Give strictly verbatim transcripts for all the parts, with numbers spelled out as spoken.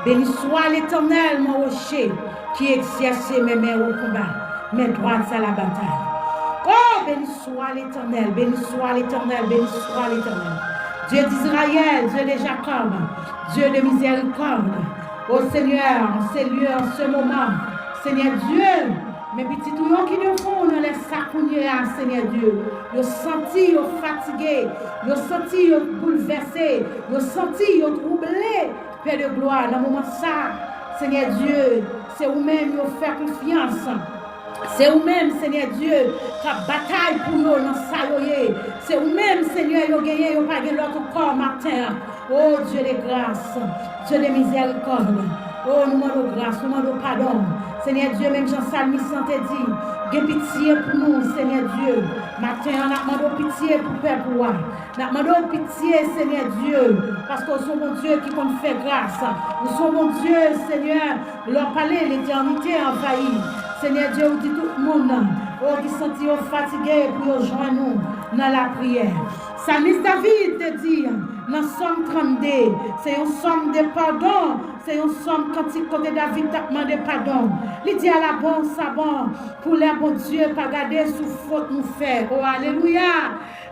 Béni soit l'Éternel, mon rocher, qui exerce mes mains au combat, mes droites à la bataille. Oh, béni soit l'Éternel, béni soit l'Éternel, béni soit l'Éternel. Dieu d'Israël, Dieu de Jacob, Dieu de miséricorde. Oh Seigneur, en ce lieu, en ce moment, Seigneur Dieu, men pitit ou yo ki devan w nan lè sa kounye a, Seigneur Dieu, yo santi yo fatige, yo santi yo boulvèse, yo santi yo twouble. Pè de glwa, nan moman sa, Senyè Dye, se ou menm yo fè konfyans. Se ou menm, Senyè Dye, k ap batay pou yo nan sa yo ye. Se ou menm, Senyè, yo genyen, yo pa gen lòt ankò maten an. O Dye de gras, Dye de mizèrikòd, o, nou mande w gras, nou mande w padon. Senyè Dye, menm jan salmis lan te di, gen pitye pou nou, Senyè Dye. Maten an, n ap mande w pitye pou pèp ou a. N ap mande w pitye, Senyè Dye, paske w se yon Bondye ki konn fè gras. Ou se yon Bondye, Senyè, lè w pale, letènite anvayi. Senyè Dye, ou di tout moun, o, ki santi yo fatige pou yo jwenn ou nan lapriyè. Salmis David te di nan Sòm trannde, se yon sòm de padon, se yon sòm kantik kote David t ap mande padon. Li di, ala bon sa bon pou lè Bondye pa gade sou fot nou fè. O, alelouya!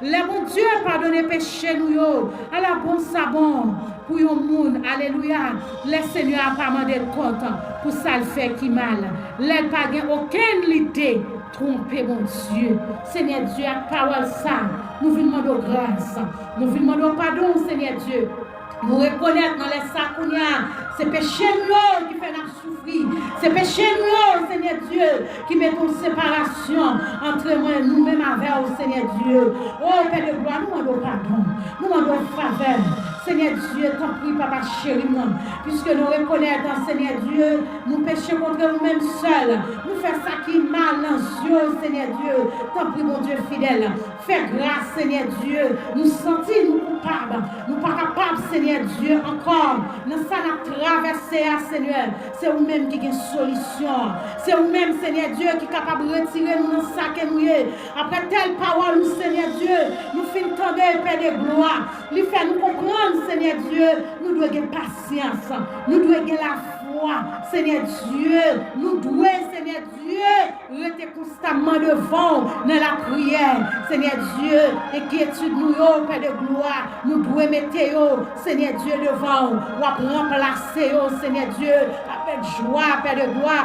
Lè Bondye padone peche nou yo, ala bon sa bon pou yon moun, alelouya, lè Senyè a pa mande l kont pou sa l fè ki mal, lè l pa gen okenn lide twonpe Bondye. Senyè Dye, ak pawòl sa, nou vin mande w gras, nou vin mande w padon, Senyè Dye. Nou rekonèt nan lè sa kounye a, se peche nou yo ki fè n ap soufri. Se peche nou yo, Senyè Dye, ki mete yon separasyon antre mwen, nou menm avè w, Senyè Dye. O, Pè de glwa, nou mande w padon. Nou mande w favè. Senyè Dye, tanpri, papa cheri m nan, piske nou rekonèt, Senyè Dye, nou peche kontre ou menm sèl. Nou fè sa ki mal nan zye w, Senyè Dye. Tanpri, Bondye fidèl. Fè gras, Senyè Dye. Nou santi nou koupab. Nou pa kapab, Senyè Dye, ankò. Nan sa n ap travèse a, Senyè, se ou menm ki gen solisyon an. Se ou menm, Senyè Dye, ki kapab retire nou nan sa ke nou ye. Aprè tèl pawòl ou, Senyè Dye, nou fin tande, Pè de glwa. Li fè nou konprann, Senyè Dye, nou dwe gen pasyans. Nou dwe gen lafwa, Senyè Dye. Nou dwe, Senyè Dye, rete konstamman devan w nan lapriyè. Senyè Dye, enkyetid nou yo, Pè de glwa, nou dwe mete yo, Senyè Dye, devan w. W ap ranplase yo, Senyè Dye, avèk jwa, Pè de glwa.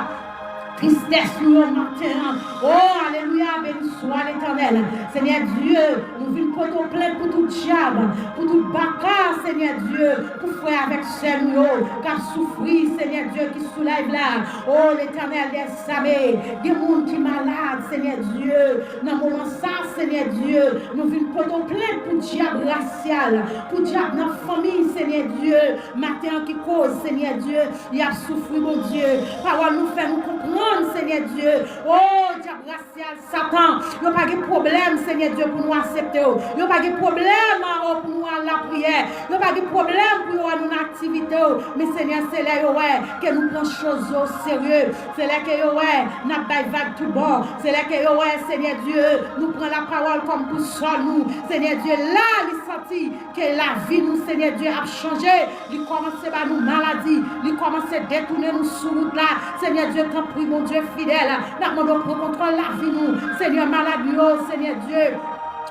Tristès nou yo maten an. O, alelouya, béni soit l'Éternel. Senyè Dye, nou vin pote w plent pou tout dyab, pou tout baka, Senyè Dye, pou frè avèk sè nou yo k ap soufri, Senyè Dye, ki sou live la. O, Letènèl dèzame, gen moun ki malad, Senyè Dye. Nan moman sa, Senyè Dye, nou vin pote w plent pou dyab rasyal, pou dyab nan fanmi, Senyè Dye. Maten an ki koz, Senyè Dye, y ap soufri, Bondye. Pawòl nou fè nou konprann, Senyè Dye. O, dyab rasyal, Satan, yo pa gen pwoblèm, Senyè Dye, pou nou aksepte w. Yo pa gen pwoblèm, o, pou nou al lapriyè. Yo pa gen pwoblèm pou yo wè nou nan aktivite w. Men, Senyè, se lè yo wè ke nou pran choz yo serye. Se lè ke yo wè n ap bay vag tout bon. Se lè ke yo wè, Senyè Dye, nou pran lapawòl kòm bousòl nou. Senyè Dye, la, li santi ke lavi nou, Senyè Dye, ap chanje. Li kòmanse ba nou maladi. Li kòmanse detounen nou sou wout la. Senyè Dye, tanpri, Bondye fidèl, n ap mande w pran kontwòl lavi nou. Senyè, malad yo, Senyè Dye,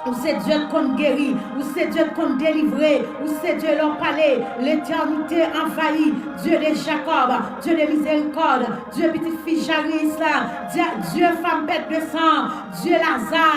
ou se Dye k konn geri. Ou se Dye k konn delivre. Ou se Dye lè w pale, letènite anvayi. Dye de Jakòb, Dye de mizèrikòd, Dye pitit fi Jayis la, Dye, Dye fanm pèt de san, Dye Laza,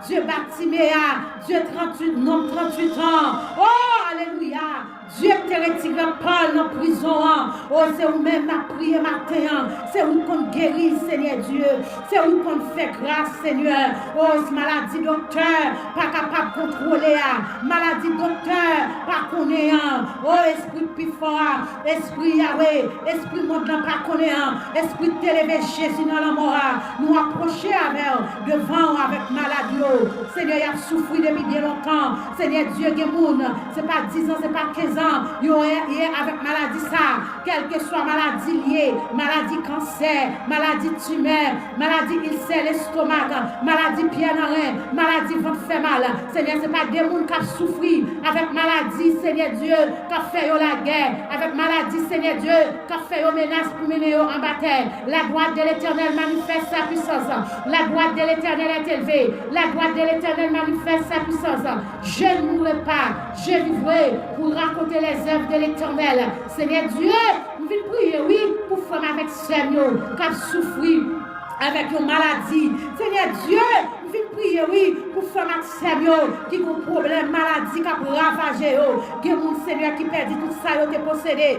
Dye Batime a, Dye tranntuit, nonm tranntuit an. O, alelouya! Dye k te retire Pòl nan prizon an. O, se ou menm n ap priye maten an. Se ou k konn geri, Senyè Dye. Se ou k konn fè gras, Senyè. O, maladi doktè pa kapab kontwole a. Maladi doktè pa konnen an. O, Espri pi fò a. Espri Yawe. Espri mond lan pa konnen an. Espri k te leve Jezi nan lanmò a. Nou apwoche avè w, devan w avèk malad yo. Senyè, y ap soufri depi byen lontan. Senyè Dye, gen moun, se pa diz an, se pa kenz yo ye avèk maladi sa, kèlkeswa maladi l ye, maladi kansè, maladi timè, maladi ilsè lestomak, maladi pyè nan ren, maladi vant fè mal. Senyè, se pa de moun k ap soufri avèk maladi, Senyè Dye, k ap fè yo lagè, avèk maladi, Senyè Dye, k ap fè yo menas pou mennen yo anba tè. La droite de l'Éternel manifeste sa puissance. La droite de l'Éternel est élevée. La droite de l'Éternel manifeste sa puissance. Je ne mourrai pas, je vivrai pour raconter les œuvres de l'Éternel. Senyè Dye, m vin priye, wi, pou frè m avèk sè m yo k ap soufri avèk yon maladi. Senyè Dye, m vin priye, wi, pou frè m ak sè m yo ki gon pwoblèm maladi k ap ravaje yo. Gen moun, Senyè, ki pèdi tout sa yo te posede.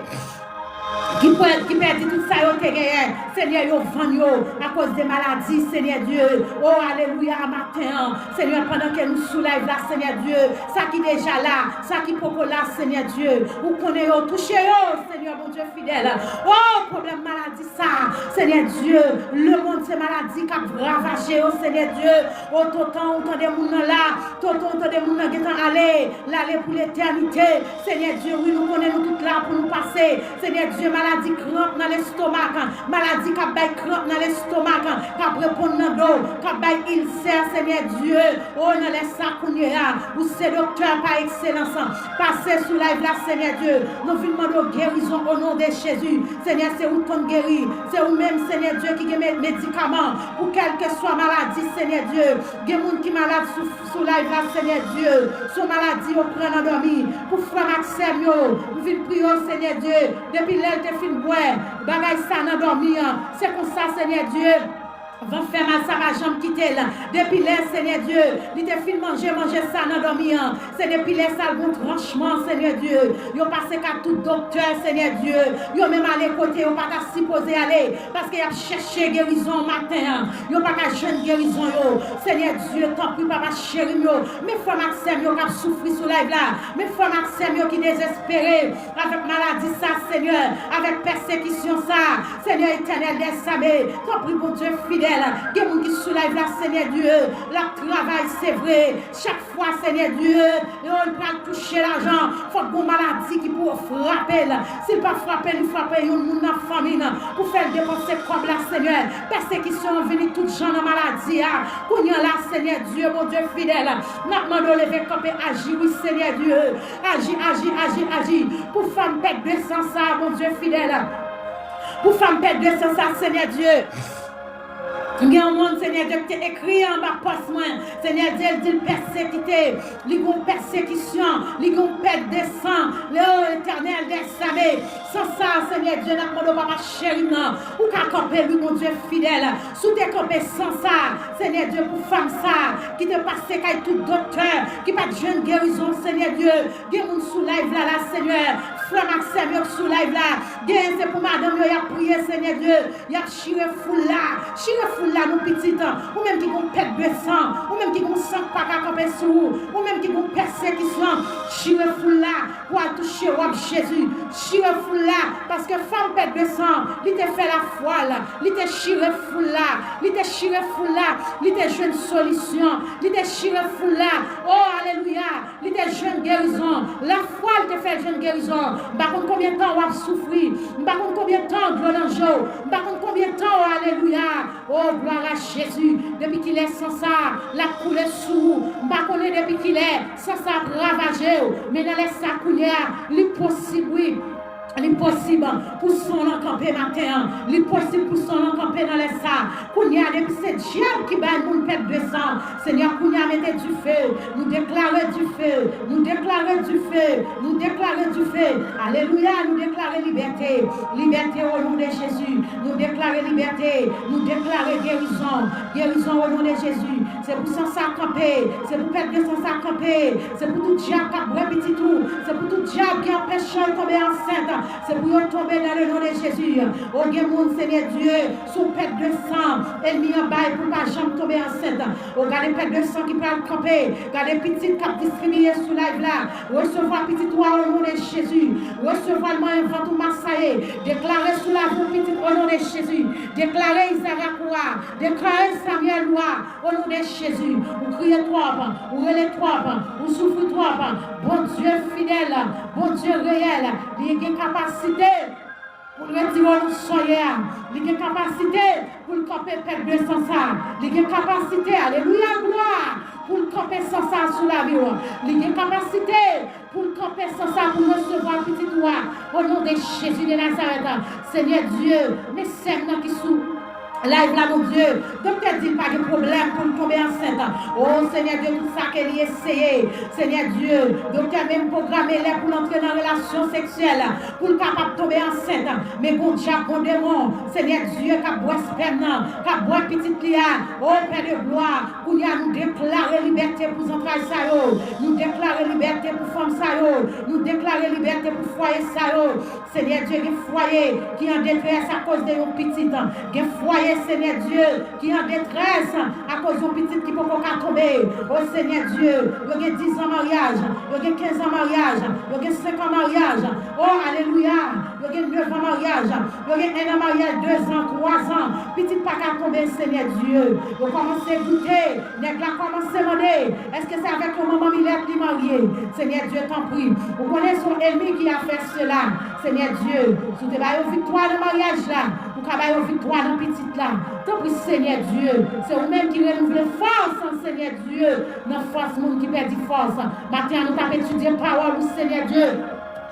Ki pè-, ki pèdi tout sa yo te genyen. Senyè, yo vann yo akoz de maladi, Senyè Dye. O, alelouya, maten an. Senyè, pandan ke nou sou live la, Senyè Dye, sa ki deja la, sa ki poko la, Senyè Dye, ou konnen yo, touche yo, Senyè, Bondye fidèl. O, pwoblèm maladi sa, Senyè Dye, lemonn se maladi k ap ravaje yo, Senyè Dye. O, tonton, ou tande moun nan la, tonton, ou tande moun nan gentan ale, l ale pou letènite. Senyè Dye, wi, nou konnen nou tout la pou nou pase. Senyè Dye, maladi kranp nan lestomak, maladi k ap bay kranp nan lestomak, k ap reponn nan do, k ap bay ilsè, Senyè Dye, o, nan lè sa kounye a, ou se doktè pa ekselans. Pase sou live la, Senyè Dye, nou vin mande w gerizon o non de Jezi. Senyè, se ou k konn geri, se ou menm, Senyè Dye, ki gen me-, medikaman pou kèlkeswa maladi, Senyè Dye. Gen moun ki malad sou, sou live la, Senyè Dye. Se yon maladi yo pran nan dòmi. Pou frè m ak sè m yo, m vin priye w, Senyè Dye. Depi lè l te fin bwè bagay sa nan dòmi an, se konsa, Senyè Dye, van fè mal sa pa janm kite l. Depi lè, Senyè Dye, li te fin manje manje sa nan dòmi an, se depi lè sa l gon tranchman, Senyè Dye. Yo pase ka tout doktè, Senyè Dye. Yo menm ale kote yo pa ta sipoze ale. Paske y ap chèche gerizon maten an. Yo pa ka jwenn gerizon yo. Senyè Dye, tanpri, papa cheri m yo. Men frè m ak sè m yo k ap soufri sou live la. Men frè m ak sè m yo ki dezespere avèk maladi sa, Senyè, avèk pèsekisyon sa. Senyè Etènèl dèzame, tanpri, Bondye fidèl. Gen moun ki sou live la, Senyè Dye, l ap travay, se vre. Chak fwa, Senyè Dye, yo pral touche lajan, fòk gon maladi ki pou frape l. Si l pa frape l, li frape yon moun nan fanmi l pou fè l depanse kòb la, Senyè. Pèsekisyon an vini tout jan nan maladi a. Kounye a la, Senyè Dye, Bondye fidèl, n ap mande w leve kanpe, aji, wi, Senyè Dye. Aji, aji, aji, aji. Pou fanm pèt de san sa, Bondye fidèl. Pou fanm pèt de san sa, Senyè Dye. Gen yon moun, Senyè Dye, ki te ekri anba pòs mwen. Senyè Dye, l di l pèsekite. Li gon pèsekisyon. Li gon pèt de san. Le Etènèl dèzame. San sa, Senyè Dye, n ap mande w, papa cheri m nan. Ou ka kanpe, wi, Bondye fidèl. Si w te kanpe san sa, Senyè Dye, pou fanm sa, ki te pase kay tout doktè, ki pa t jwenn gerizon, Senyè Dye. Gen moun sou live la, la, Senyè. Frè m ak sè m yo k sou live la. Genyen se pou madanm yo, y ap priye, Senyè Dye. Y ap chire foul la. Chire foul la, nou pitit. Ou menm ki gon pèt de san. Ou menm ki gon san k pa ka kanpe sou ou. Ou menm ki gon pèsekisyon. Chire foul la pou al touche wòb Jezi. Chire foul la. Paske fanm pèt de san, li te fè lafwa l. Li te chire foul la. Li te chire foul la. Li te jwenn solisyon. Li te chire foul la. O, alelouya. Li te jwenn gerizon. Lafwa l te fè l jwenn gerizon. M pa konn konbyen tan w ap soufri. M pa konn konbyen tan dlo nan je w. M pa konn konbyen tan, o, alelouya. O, glwa a Jezi. Depi kilè san sa a, l ap koule sou ou. M pa konnen depi kilè san sa a ap ravaje w. Men nan lè sa a kounye a, li posib, wi. Li posib pou san w lan kanpe maten an. Li posib pou san w lan kanpe nan lè sa a. Kounye a, depi se dyab ki bay moun pèt de san, Senyè, kounye a, mete dife. Nou deklare dife. Nou deklare dife. Nou deklare dife. Alelouya, nou deklare libète. Libète o non de Jezi. Nou deklare libète. Nou deklare gerizon. Gerizon o non de Jezi. Se pou san sa kanpe. Se pou pèt de san sa kanpe. Se pou tout dyab k ap bwè pitit ou. Se pou tout dyab ki anpeche yo tonbe ansent. Se pou yo tonbe nan le non de Jezi. O, gen moun, Senyè Dye, sou pèt de san, ènmi an bay pou l pa janm tonbe ansent. O, gade pèt de san ki pral kanpe. Gade pitit k ap distribiye sou live la. Resevwa pitit ou a o non de Jezi. Resevwa l, manyen vant ou masaye. Deklare sou la Yon pitit, o non de Jezi. Deklare Izarak wa. Deklare Samyèl wa. O non de Jezi. Ou kriye twòp. Ou rele twòp. Ou soufri twòp. Bondye fidèl. Bondye reyèl. Li gen kapasite pou l retire w nan sa w ye a. Li gen kapasite pou l kanpe pèp de san sa. Li gen kapasite, alelouya, glwa, pou l kanpe san sa sou lavi w. Li gen kapasite pou l kanpe san sa, pou l resevwa pitit ou a. O non de Jezi de Nazarèt, Senyè Dye, men sè m nan ki sou live la, Bondye. Doktè di l pa gen pwoblèm pou l tonbe ansent. O Senyè Dye, tout sa ke li eseye, Senyè Dye, doktè menm pwograme lè pou l antre nan relasyon seksyèl, pou l kapab tonbe ansent. Men gon dyab, gon demon, Senyè Dye, k ap bwè spèm nan, k ap bwè pitit li a. O Pè de glwa, kounye a nou deklare libète pou zantray sa yo. Nou deklare libète pou fanm sa yo. Nou deklare libète pou fwaye sa yo. Senyè Dye, gen fwaye ki an detrès akoz de yon pitit. Gen fwaye, Senyè Dye, ki an detrès akoz yon pitit ki poko ka tonbe. O Senyè Dye, yo gen diz an maryaj, yo gen kenz an maryaj, yo gen senk an maryaj. O alelouya, yo gen nèf an maryaj, yo gen en an maryaj, de zan, twa zan. Pitit pa ka tonbe, Senyè Dye. Yo kòmanse doute, nèg la kòmanse mande, èske se avèk yon manman milèt li marye? Senyè Dye, tanpri, ou konnen se yon ènmi ki a fè sela. Senyè Dye, si w te ba yo viktwa nan maryaj la, ou ka ba yo viktwa nan pitit la. Tanpri, Senyè Dye, se ou menm ki renouvle fòs, Senyè Dye, nan fòs moun ki pèdi fòs. Maten an, nou t ap etidye pawòl ou, Senyè Dye.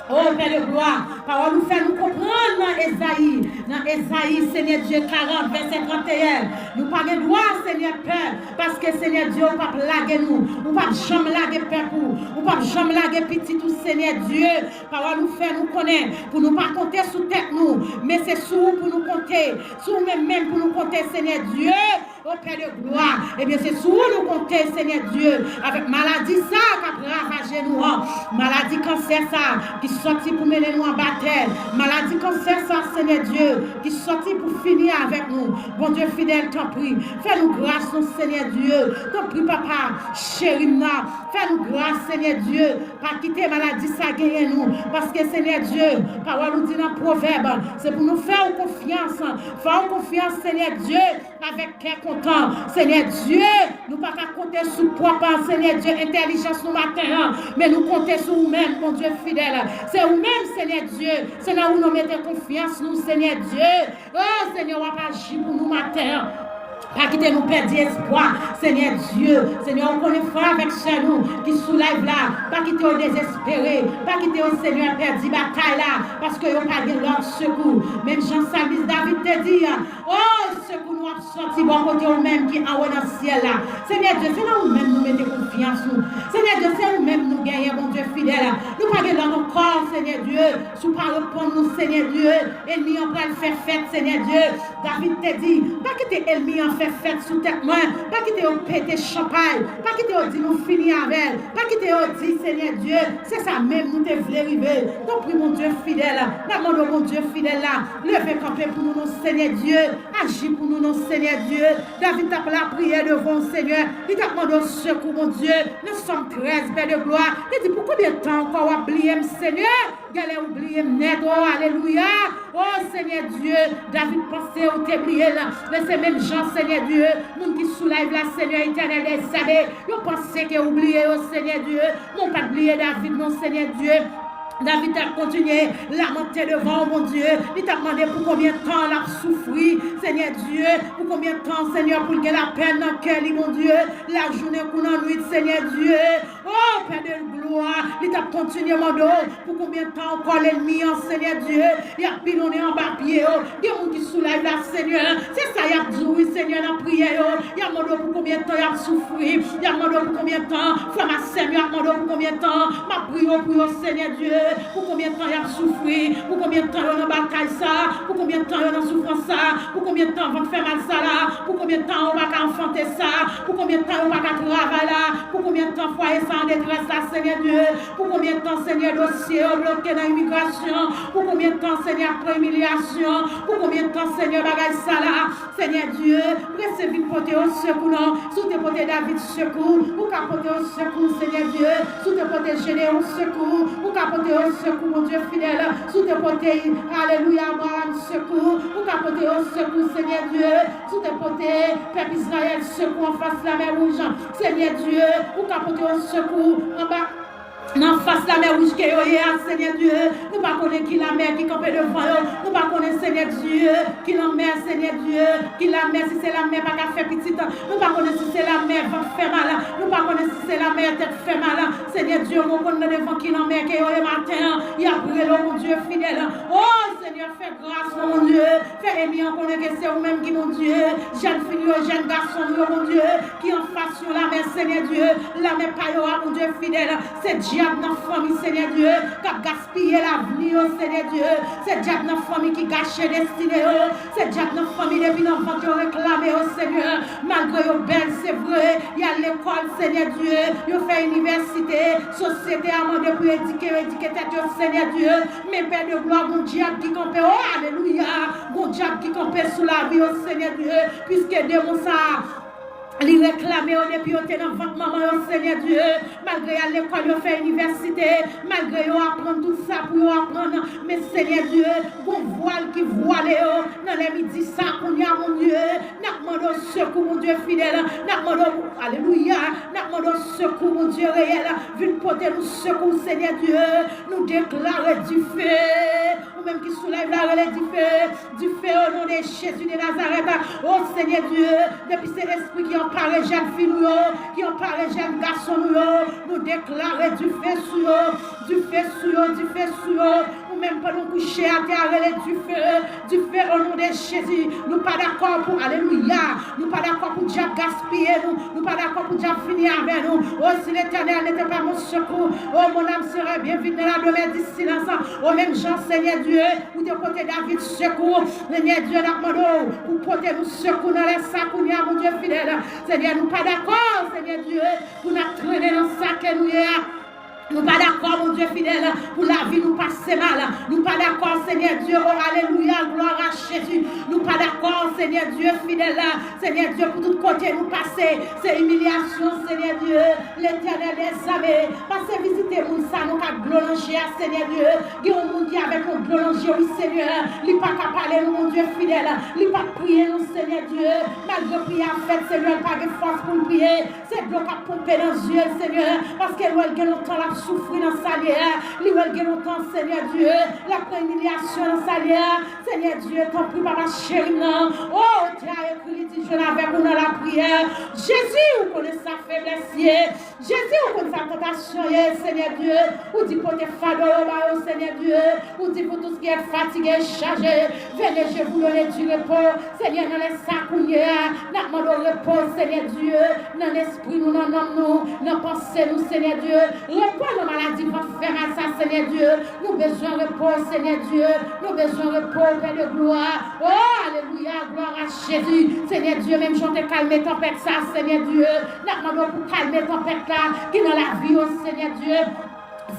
O Pè de glwa, pawòl ou fè nou konprann nan Ezayi, nan Ezayi, Senyè Dye, karant, vèsè tranteyen, nou pa gen dwa, Senyè, pè, paske, Senyè Dye, ou p ap lage nou, ou p ap janm lage pèp ou, ou p ap janm lage pitit ou, Senyè Dye. Pawòl ou fè nou konnen pou nou pa konte sou tèt nou, men se sou ou pou nou konte, sou ou menm menm pou nou konte, Senyè Dye. O Pè de glwa, ebyen, se sou ou nou konte, Senyè Dye, avèk maladi sa k ap ravaje nou an. Maladi kansè sa ki sòti pou mennen nou anba tè. Maladi kansè sa, Senyè Dye, ki sòti pou fini avèk nou. Bondye fidèl, tanpri, fè nou gras, non, Senyè Dye. Tanpri, papa cheri m nan, fè nou gras, Senyè Dye. Pa kite maladi sa genyen nou. Paske, Senyè Dye, pawòl ou di nan Pwovèb, se pou nou fè ou konfyans. Fè ou konfyans, Senyè Dye, avèk kè kontan. Senyè Dye, nou pa ka konte sou pwòp, Senyè Dye, entèlijans nou maten an, men nou konte sou ou menm, Bondye fidèl. Se ou menm, Senyè Dye, se nan ou nou mete konfyans nou, Senyè Dye. O Senyè, w ap aji pou nou maten an. Pa kite nou pèdi espwa, Senyè Dye. Senyè, ou konnen frè avèk sè nou ki sou live la. Pa kite yo dezespere. Pa kite yo, Senyè, pèdi batay la, paske yo pa gen lòt sekou. Menm jan salmis David te di, o, sekou nou ap sòti bò kote ou menm ki anwo nan syèl la. Senyè Dye, se nan ou menm nou mete konfyans nou. Senyè Dye, se ou menm nou genyen, Bondye fidèl. Nou pa gen lòt ankò, Senyè Dye. Si w pa reponn nou, Senyè Dye, ènmi an pral fè fèt, Senyè Dye. David te di, pa kite ènmi an fè fèt sou tèt mwen. Pa kite yo pete chanpay. Pa kite yo di nou fini avè l. Pa kite yo di, Senyè Dye, se sa menm nou te vle rive. Tanpri, Bondye fidèl, n ap mande w, Bondye fidèl la, leve kanpe pou nou, non, Senyè Dye. Aji pou nou, non, Senyè Dye. David t ap lapriyè devan w, Senyè. Li t ap mande w sekou, Bondye. Nan Sòm trèz, Pè de glwa, li di, pou konbyen tan ankò w ap bliye m, Senyè? Genlè ou bliye m nèt, o, alelouya. O, Senyè Dye, David panse ou te bliye l. Men se menm jan, Senyè Dye, moun ki sou live la, Senyè Etènèl dèzabe, yo panse ke ou bliye yo, Senyè Dye. Men ou pa t bliye David, non, Senyè Dye. David t ap kontinye lamante devan w, Bondye. Li t ap mande pou konbyen tan l ap soufri, Senyè Dye. Pou konbyen tan, Senyè, pou l gen lapèn nan kè li, Bondye. Lajounen kou nan nwit, Senyè Dye. O, Pè de glwa, li t ap kontinye mande w pou konbyen tan ankò lènmi an, Senyè Dye, y ap pilonnen anba pye yo. Gen moun ki sou live la, Senyè, se sa y ap di w, wi, Senyè, nan priyè yo. Y ap mande w pou konbyen tan y ap soufri. Y ap mande w pou konbyen tan, frè m ak sè m yo ap mande w pou konbyen tan. M ap priye w pou yo, Senyè Dye, pou konbyen tan y ap soufri, pou konbyen tan yo nan batay sa, pou konbyen tan yo nan soufrans sa, pou konbyen tan vant fè mal sa la, pou konbyen tan yo pa ka anfante sa, pou konbyen tan yo pa ka travay la, pou konbyen tan fwaye sa an detrès la, Senyè Dye, pou konbyen tan, Senyè, dosye yo bloke nan imigrasyon, pou konbyen tan, Senyè, ap pran imilyasyon, pou konbyen tan, Senyè, bagay sa la, Senyè Dye, prese vin pote yo sekou non. Si w te pote David sekou, ou ka pote yo sekou, Senyè Dye. Si w te pote Jedeyon sekou, ou ka pote yo sekou, Bondye fidèl. Si w te pote, alelouya, Abraram sekou, ou ka pote yo sekou, Senyè Dye. Si w te pote pèp Izrayèl sekou anfas Lamè Wouj, Senyè Dye, ou ka pote yo sekou anba, nan fas Lamè Wouj ke yo ye a, Senyè Dye. Nou pa konnen ki lamè ki kanpe devan yo. Nou pa konnen, Senyè Dye, ki lanmè, Senyè Dye, ki lamè, si se lamè pa ka fè pitit. Nou pa konnen si se lamè vant fè mal. Nou pa konnen si se lamè tèt fè mal. Senyè Dye, mwen konn nan devan ki lanmè ke yo ye maten an. Y ap rele w, Bondye fidèl. O, Senyè, fè gras, Bondye. Fè enmi an konnen ke se ou menm ki Bondye. Jèn fi nou yo, jèn gason nou yo, Bondye, ki anfas yon lamè, Senyè Dye. Lamè pa yo a, Bondye fidèl. Se dyab nan fanmi, Senyè Dye, k ap gaspiye lavni yo, Senyè Dye. Se dyab nan fanmi ki gache destine yo. Se dyab nan fanmi depi nan vant yo reklame yo, Senyè. Malgre yo bèl, se vre, y al lekòl, Senyè Dye. Yo fè inivèsite, sosyete a mande pou yo edike yo, edike tèt yo, Senyè Dye. Men Pè de glwa, gon dyab ki kanpe, o, alelouya, gon dyab ki kanpe sou lavi yo, Senyè Dye, piske demon sa a, li reklame yo depi yo te nan vant manman yo, Senyè Dye. Malgre y al lekòl, yo fè inivèsite, malgre yo aprann tout sa pou yo aprann, men, Senyè Dye, gon vwal ki vwale yo nan lè midi sa, kounye a, Bondye, n ap mande w sekou, Bondye fidèl, n ap mande w, alelouya, n ap mande w sekou, Bondye reyèl, vin pote nou sekou, Senyè Dye. Nou deklare dife. Ou menm ki sou live la, rele dife. Dife, o non de Jezi de Nazarèt. O Senyè Dye, depi se espri ki anpare jèn fi nou yo, ki anpare jèn gason nou yo, nou deklare dife sou yo. Dife sou yo, dife sou yo. Ou menm pandan w kouche atè a, rele dife. Dife, o non de Jezi. Nou pa dakò pou, alelouya, nou pa dakò pou dyab gaspiye nou. Nou pa dakò pou dyab fini avè nou. O, si Letènèl n'était pas mon secours, oh, mon âme serait bien vite dans la demeure du silence. O, menm jan, Senyè Dye, ou te pote David sekou. Senyè Dye, n ap mande w pou pote nou sekou nan lè sa kounye a, Bondye fidèl. Senyè, nou pa dakò, Senyè Dye, pou n ap trennen nan sa ke nou ye a. Nou pa dakò, Bondye fidèl, pou lavi nou pase mal. Nou pa dakò, Senyè Dye, o alelouya, glwa a Jezi. Nou pa dakò, Senyè Dye fidèl, Senyè Dye, pou tout kote nou pase, se imilyasyon, Senyè Dye, Letènèl dèzame. Pase vizite moun sa nou k ak dlo nan je a, Senyè Dye. Gen yon moun ki avèk yon dlo nan je, wi, Senyè. Li pa ka pale nou, Bondye fidèl. Li pa k priye nou, Senyè Dye. Malgre priyè ap fèt, Senyè, l pa gen fòs pou l priye. Se dlo k ap ponpe nan zye l, Senyè, paske l wè l gen lontan l ap soufri nan salye a. Li wè l gen lontan, Senyè Dye, l ap pran imilyasyon nan salye a. Senyè Dye, tanpri, papa cheri m nan. O, te a ekri, li di, jwenn avèk ou nan lapriyè. Jezi, ou konnen sa feblès ye. Jezi, ou konn sa tantasyon ye, Senyè Dye. Ou di pote fado yo ba yo, Senyè Dye. Ou di pou tout ki est fatigué et chargé, venez, je vous donne du repos. Senyè, nan lè sa kounye a, n ap mande w repo, Senyè Dye, nan lespri nou, nan nanm nou, nan panse nou, Senyè Dye. Repo nan maladi vant fè mal sa, Senyè Dye. Nou bezwen repo, Senyè Dye. Nou bezwen repo, Pè de glwa. O, alelouya, glwa a Jezi. Senyè Dye, menm jan w te kalme tanpèt sa, Senyè Dye, n ap mande w pou kalme tanpèt la ki nan lavi yo, Senyè Dye.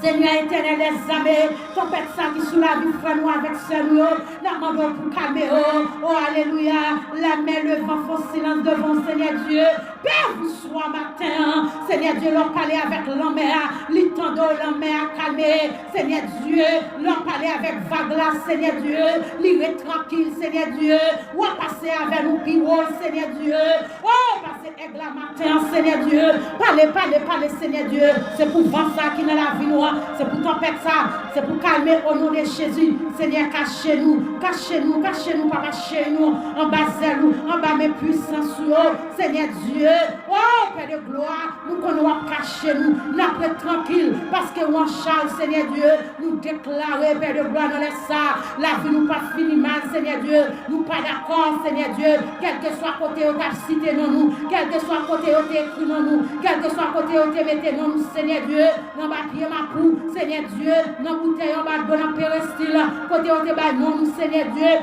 Senyè Etènèl dèzame, tanpèt sa ki sou lavi frè nou avèk sè nou yo, n ap mande w pou kalme yo. O, alelouya, lanmè, levan fè silans devan w, Senyè Dye. Pè, bonswa maten an. Senyè Dye, lè w pale avèk lanmè a, li tande w, lanmè a kalme. Senyè Dye, lè w pale avèk vag la, Senyè Dye, li ret trankil, Senyè Dye. W ap pase avè nou pi wo, Senyè Dye. O, pase èg la maten an, Senyè Dye. Pale, pale, pale, Senyè Dye. Se pou van sa ki nan lavi nou an. Se pou tanpèt sa. Se pou kalme, o non de Jezi. Senyè, kache nou. Kache nou, kache nou, papa cheri nou. Anba zèl ou, anba men pwisans ou yo. Senyè Dye. O, Pè de glwa, nou konnen w ap kache nou. N ap ret trankil, paske w an chaj, Senyè Dye. Nou deklare, Pè de glwa, nan lè sa, lavi nou p ap fini mal, Senyè Dye. Nou pa dakò, Senyè Dye. Kèlkeswa kote yo t ap site non nou, kèlkeswa kote yo te ekri non nou, kèlkeswa kote yo te mete non nou, Senyè Dye, nan papye mapou, Senyè Dye, nan boutèy anba dlo, nan perestil, kote yo te bay non nou, Senyè Dye.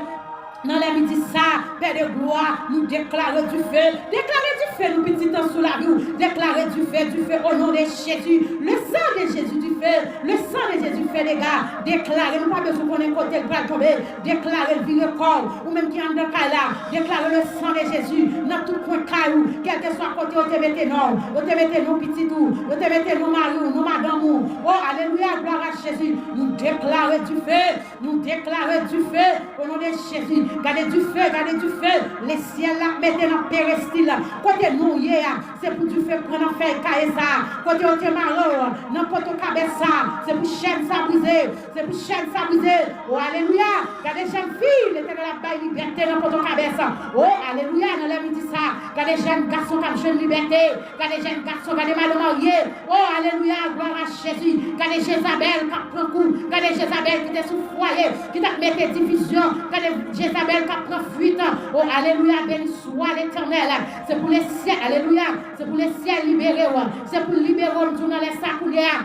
Nan lè midi sa, Pè de glwa, nou deklare dife. Deklare dife, nou pitit an sou lavi w. Deklare dife, dife, o non de Jezi. Le sang de Jésus, dife. Fe, le sang de Jésus fè dega. Deklare, nou pa bezwen konnen kote l pral tonbe. Deklare l, vire kò w. Ou menm ki anndan kay la, deklare le sang de Jésus nan tout kwen kay ou, kèlkeswa kote yo te mete non w, yo te mete non pitit ou, yo te mete non mari w, non madanm ou. O, alelouya, glwa a Jezi. Nou deklare dife, nou deklare dife, o non de Jezi. Gade dife, gade dife. Lesyèl la mete nan perestil. Kote non w ye a, se pou dife pran nan fèy kaye sa a. Kote yo te mare w, nan poto kabèt sa a, se pou chèn sa brize. Se pou chèn sa brize. O, alelouya. Gade jèn fi, Letènèl ap bay libète nan poto kabèt sa. O, alelouya, nan lè midi sa. Gade jèn gason k ap jwenn libète. Gade jèn gason, gade madan marye. O, alelouya, glwa a Jezi. Gade Jezabèl k ap pran kou. Gade Jezabèl ki te sou fwaye, ki t ap mete divizyon. Gade Jezabèl k ap pran fuit. O, alelouya, beni swa Letènèl. Se pou lesyèl, alelouya. Se pou lesyèl libere w. Se pou libere w, m di w nan lè sa kounye a.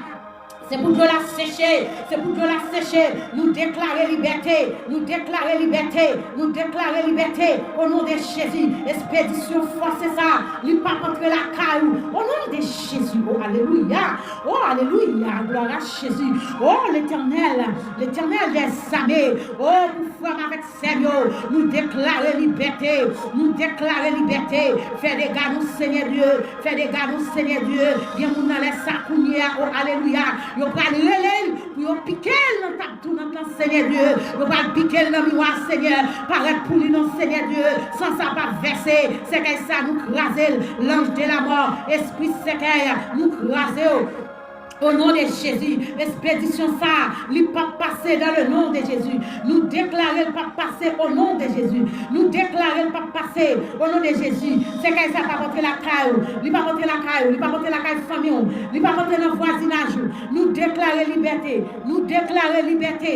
Se pou dlo la seche, se pou dlo la seche. Nou deklare libète, nou deklare libète, nou deklare libète. O non de Jezi, espedisyon fòse sa, li p ap antre lakay ou. O non de Jezi, o alelouya, o alelouya, glwa a Jezi. O Letènèl, Letènèl dèzame, o pou frè m avèk sè m yo, nou deklare libète, nou deklare libète. Fè dega non Senyè Dye, fè dega non Senyè Dye. Gen moun nan lè sa kounye a, o alelouya, yo pral rele l pou yo pike l nan tab tounant lan Senyè Dye. Yo pral pike l nan miwa Senyè, parèt pou li non Senyè Dye. San sa p ap vèse, sèkèy sa nou kraze l. Lanj de lamò, espri sèkèy, nou kraze w. O non de Jezi, espedisyon sa, li p ap pase dans le nom de Jésus. Nou deklare l p ap pase o non de Jezi. Nou deklare l p ap pase o non de Jezi. Sèkèy sa p ap antre lakay ou. Li p ap antre lakay ou. Li p ap antre lakay fanmi w. Li p ap antre nan vwazinaj ou. Nou deklare libète. Nou deklare libète.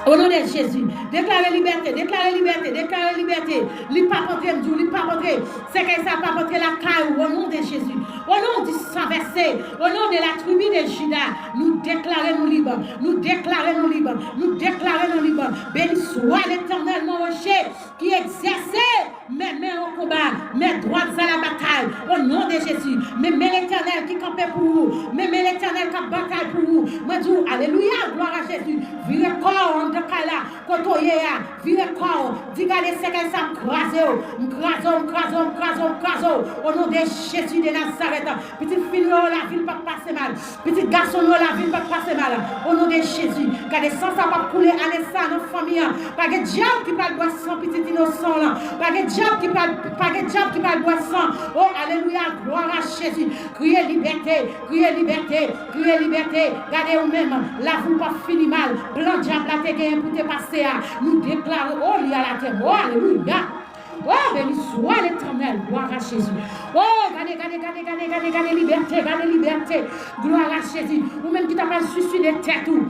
O non de Jezi. Deklare libète. Deklare libète. Deklare libète. Li p ap antre, m di w, li p ap antre. Sèkèy sa p ap antre lakay ou. O non de Jezi. O non di san vèse, o non de la tribi de Jida, nou deklare nou lib, nou deklare nou lib, nou deklare nou lib. Beni swa Letènèl, mon rocher, ki egzèse men men o konba, men dwat a la batay, o non de Jezi. Men men Letènèl ki kanpe pou ou, men men Letènèl k ap batay pou ou. Mwen di w, alelouya, glwa a Jezi. Vire kò w anndan kay la, kote w ye a, vire kò w, di gade sèkèy sa, m kraze w, m kraze w, m kraze w, m kraze w, m kraze w. O non de Jezi de Nazarèt, pitit fi nou yo, lavi l p ap pase mal. Pitit gason nou yo, lavi l p ap pase mal. O non de Jezi, gade san sa p ap koule ane sa nan fanmi an. Pa gen dyab ki pral bwè san pitit inosan w lan. Pa gen dyab ki pral, pa gen dyab ki pral bwè san. O alelouya, glwa a Jezi. Kriye libète, kriye libète, kriye libète. Gade ou menm, lavi w p ap fini mal. Plan dyab la te genyen pou te pase a, nou deklare, o li alatè. O alelouya. O beni swa Letènèl, glwa a Jezi. O gade, gade, gade, gade, gade, gade libète, gade libète. Glwa a Jezi. Ou menm ki ta pral siside tèt ou.